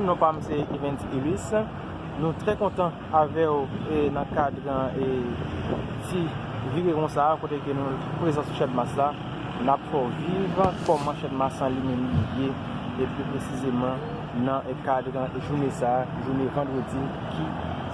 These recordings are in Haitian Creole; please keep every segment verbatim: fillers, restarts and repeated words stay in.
Non pa m se Evens Elis. Nou trè kontan avè w e nan kad e ti vire konsa a kote ke nou prezan sou Chadmas la. N ap fè w viv kòman Chadmas an li menm li ye, e pli presizeman nan e kad e jounen sa a, jounen vandredi ki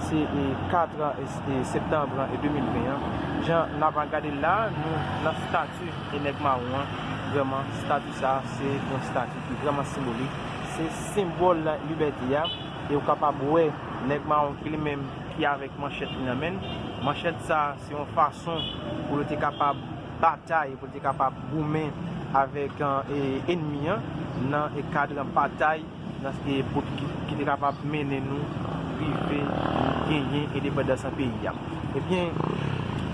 se e kat e, e septanm e de mil ven an. Jan n ap gade la, nou nan stati e nèg mawon an. Vrèman, stati sa a se yon stati ki vrèman senbolik. Se senbòl libète a. E ou kapab wè nèg mawon ki li menm ki avèk manchèt li nan men l. Manchèt sa a se yon fason pou yo te kapab batay, pou yo te kapab goumen avèk e, enmi an nan e kad batay nan, e, pou ki, ki te kapab mennen nou rive genyen endepandans an peyi a. Ebyen,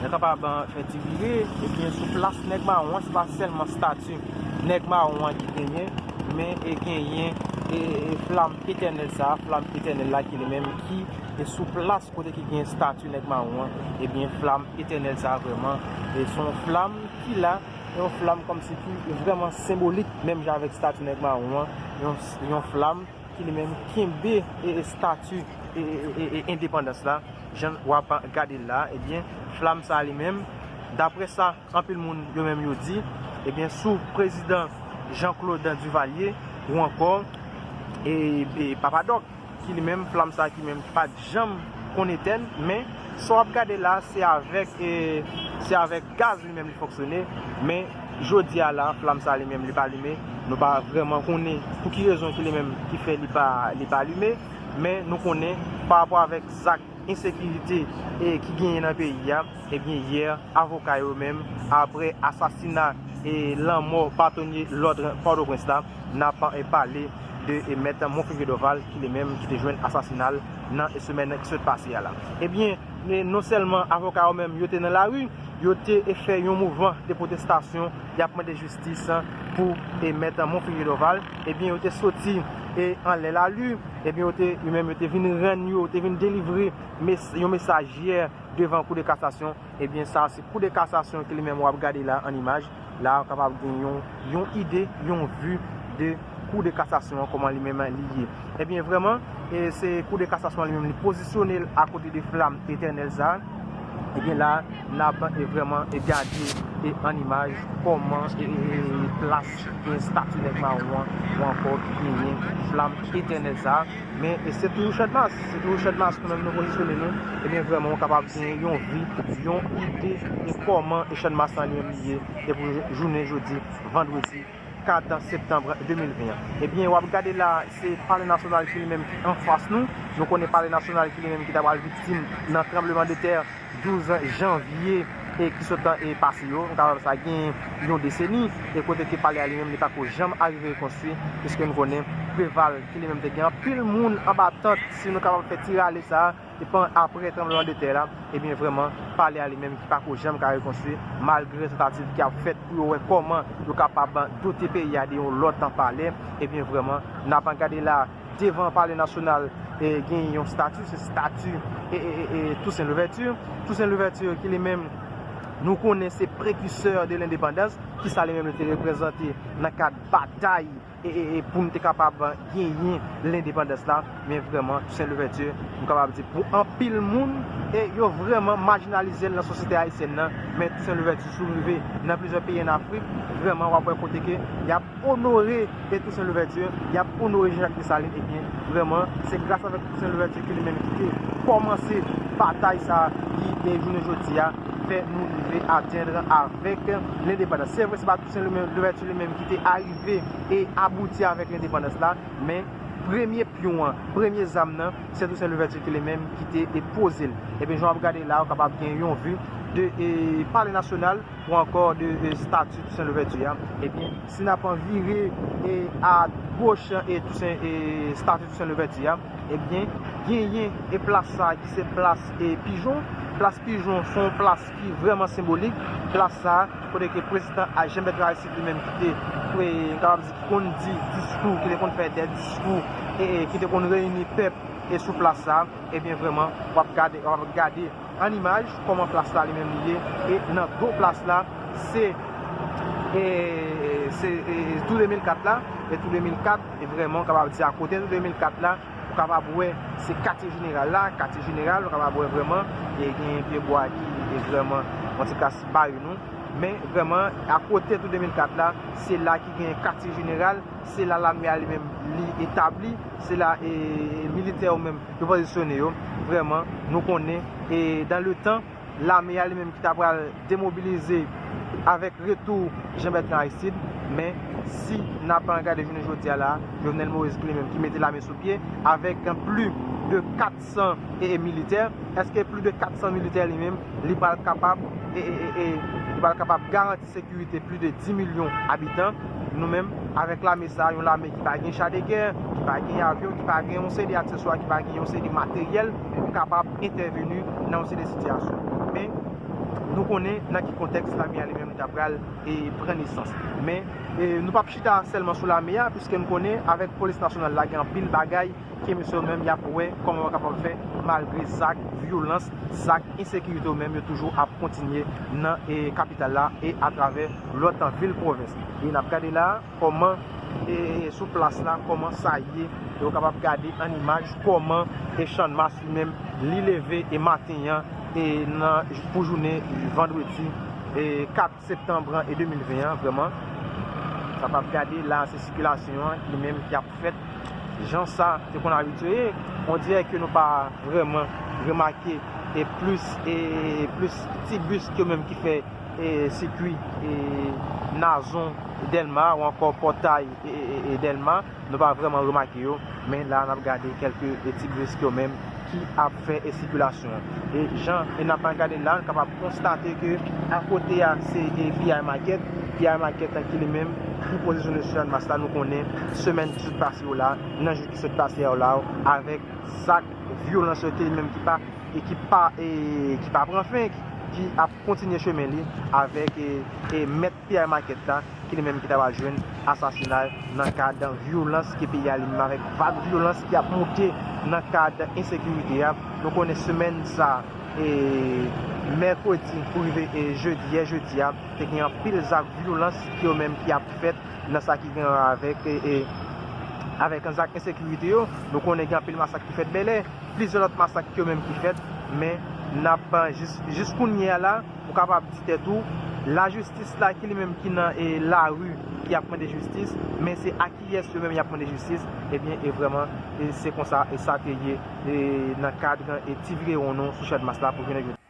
nou kapab fè ti vire, ebyen, sou plas nèg mawon an, se pa sèlman stati nèg mawon an ki genyen, men e genyen e, e flam etènèl sa a, flam etènèl la ki li menm ki e sou plas kote ki gen stati nèg mawon an, ebyen, flam etènèl sa a vrèman, e se yon flam ki la, yon flam kòmsi ki vrèman senbolik, menm jan avèk stati nèg mawon an, yon, yon flam ki li menm kenbe e, e stati e, e, e, e endepandans la, jan w ap gade l la, ebyen, flam sa a li menm, daprè sa anpil moun yo menm yo di, ebyen, sou prezidan Jean Claude Duvalier ou ankò e, e Papa Doc, ki li menm, flam sa a ki menm pa t janm konn etèn, men sa w ap gade la, se avèk e, se avèk gaz li menm li fonksyone, men jodi a la, flam sa a li menm li pa limen, nou pa vrèman konnen pou ki rezon ki li menm ki fè li pa, li pa limen, men nou konnen pa rapò avèk zak ensekirite e ki genyen nan peyi a, ebyen, yè, avoka yo menm, apre asasina e lanmò batonye lòd Pòtoprens la, n ap e pale de e mèt Monferrier Dorval ki li menm ki te jwenn asasina l nan e semèn ki sot pase a la. Ebyen, e non sèlman avoka yo menm yo te nan lari, yo te e fè yon mouvman de pwotestasyon, y ap mande jistis pou e mèt Monferrier Dorval, ebyen, yo te soti e anlè lari, ebyen, yo te, yo menm yo te vin rann yo, yo te vin delivre mes, yon mesaj yè devan Kou de Kasasyon. Ebyen, sa se Kou de Kasasyon ki li menm w ap gade la an imaj. La, w kapab gen yon, yon ide, yon vi de Kou de Kasasyon an, kòman li menm li ye. Ebyen, vrèman, e se Kou de Kasasyon an li menm li pozisyone l akote de flam etènèl sa a. Ebyen, la, n ap e vrèman e gade e an imaj kòman e, e, e plas gen stati nèg mawon an, ou ankò ki genyen flam etènèl sa a. Men e se toujou Chadmas, se toujou Chadmas nou menm nou pozisyone nou. Ebyen, vrèman, ou kapab gen yon vi, yon ide de kòman e Chadmas lan li menm li ye, e pou jounen jodi, vandredi kat septanm de mil ven an. Ebyen, w ap gade la, se Palè Nasyonal ki li menm ki anfas nou. Nou konnen Palè Nasyonal ki li menm ki ta pral viktim nan tranbleman de tè douz janvye e ki sot e pase yo. Nou kapab sa gen yon deseni, e kote ke palè a li menm li pa ko janm arive rekonstwi, piske nou konnen Preval ki li menm te gen anpil moun anba tant, si nou kapab fè ti rale sa, depi apre tranbleman de tè la, ebyen, vrèman, palè a li menm ki pa ko janm ka rekonstwi, malgre tantativ ki ap fèt pou yo wè kòman yo kapab dote peyi a de yon lòt palè, ebyen, vrèman, n ap gade la, devan Palè Nasyonal, e, gen yon stati, se stati e, e, e, e Toussaint Louverture. Toussaint Louverture ki li menm, nou konnen se prekisè de lendepandans, ki sa li menm li te reprezante nan kad batay e, e, e pou n te kapab genyen lendepandans la. Men vrèman, Toussaint Louverture, m kapab di pou anpil moun, e yo vrèman majinalize l nan sosyete ayisyèn nan. Men Toussaint Louverture, si w rive nan plizyè peyi ann Afrik, vrèman, w ap wè kote ke y ap onore e Toussaint Louverture, y ap onore Jean-Jacques Dessalines, ebyen, vrèman, se gras avèk Toussaint Louverture ki li menm ki te kòmanse batay sa a, ki, e jounen jodi a, fè nou rive atenn avèk lendepandans. Se vre, se pa Toussaint Louverture li menm ki te arive e abouti avèk lendepandans la, men premye pyon an, premye zam nan, se Toussaint Louverture ki li menm ki te e poze l. Ebyen, jan w ap gade la, ou kapab gen yon vi de e Palè Nasyonal, ou ankò de, de stati Toussaint Louverture a. Ebyen, si n ap vire e agoch e Toussaint, e stati Toussaint Louverture a, ebyen, genyen e plas sa a ki se plas e Pijon. Plas Pijon se yon plas ki vrèman senbolik. Plas sa a, kote ke prezidan a Jean Bertrand Aristide li menm ki te, e, m kapab di ki konn di diskou, ki te konn fè de diskou, e, e ki te konn reyini pèp e sou plas sa a, ebyen, vrèman, w ap gade, w ap gade an imaj kòman plas la li menm li ye. E nan do plas la, se, e, Se e, e, tou de mil kat la, e tou de mil kat, e vrèman, w kapab di akote tou de mil kat la, ou kapab wè se katye jeneral la, katye jeneral, ou kapab wè vrèman, e gen pye bwa ki e vrèman yon ti kras bare nou. Men vrèman, akote tou de mil kat la, se la ki gen katye jeneral, se la lame a li menm li etabli, se la e, militè yo menm yo pozisyone yo. Vrèman, nou konnen, e dan le tan, lame a li menm ki ta pral demobilize avèk retou Jean Bertrand Aristide, men si n ap gade jounen jodi a la, Jovenel Moïse ki li menm ki mete lame sou pye avèk plis de kat san e, e militè. Èske plis de kat san militè li menm, li pral kapab e, e, e, e, li pral kapab garanti sekirite plis de dis milyon abitan? Nou menm, avèk lame sa, yon lame ki pa gen cha de gè, ki pa gen avyon, ki pa gen yon seri de akseswa, ki pa gen yon seri de materyèl pou kapab entèveni nan yon seri de sitiyasyon. Men, nou konnen nan ki kontèks lame a li menm li ta pral e pran nesans. Men, e nou p ap chita sèlman sou lame a, piske nou konnen avèk polis nasyonal la, gen anpil bagay ke mesye yo menm y ap wè kòman yo kapab fè malgre zak vyolans, zak ensekirite yo menm yo toujou ap kontinye nan e, kapital la e atravè lòt vil pwovens. E n ap gade la kòman e, sou plas la, kòman sa ye, e w kapab gade an imaj kòman e Channmas li menm li leve e maten an e nan pou jounen vandredi e kat septanm an e de mil ven an, vrèman, sa p ap gade la, se sikilasyon an li menm ki ap fèt jan sa te konn abitye ye. On dirè ke nou pa vrèman remake e plis e plis ti bis ke menm ki fè e sikwi e Nazon Dèlma ou ankò pòtay e, e, e, e Dèlma. Nou pa vrèman remake yo, men la n ap gade kèlke e ti bis yo menm ki ap fè e sikilasyon an. E jan e n ap gade la, n kapab konstate ke akote a se e P I Market, P I Market ki li menm ki pozisyone sou Channmas la, nou konnen semèn ki sot pase yo la, nan jou ki sot pase yo la, avèk zak vyolans yo ki li menm ki pa e ki pa e ki pa pran fen, ki ap kontinye chemen li avèk e, e mèt P I Market la, ki li menm ki ta pral jwenn asasinay nan kad vyolans ke peyi a li menm avèk vag vyolans ki ap moute nan kad ensekirite a. Nou konnen semèn sa e mèkredi pou rive e jedi, yè jedi a, te gen anpil zak vyolans ki yo menm ki ap fèt nan sa ki gen avèk e, e avèk zak ensekirite yo. Nou konnen gen anpil masak ki fèt Bèlè, plizyè lòt masak yo menm ki fèt, men n ap jis, jis kounye a la, ou kapab di tèt ou, lajistis la ki li menm ki nan e lari ki ap mande jistis, men se a kiyès yo menm y ap mande jistis? Ebyen, e vrèman, e se konsa e sa te ye e nan kad e ti virewon nou sou Channmas la pou jounen jodi.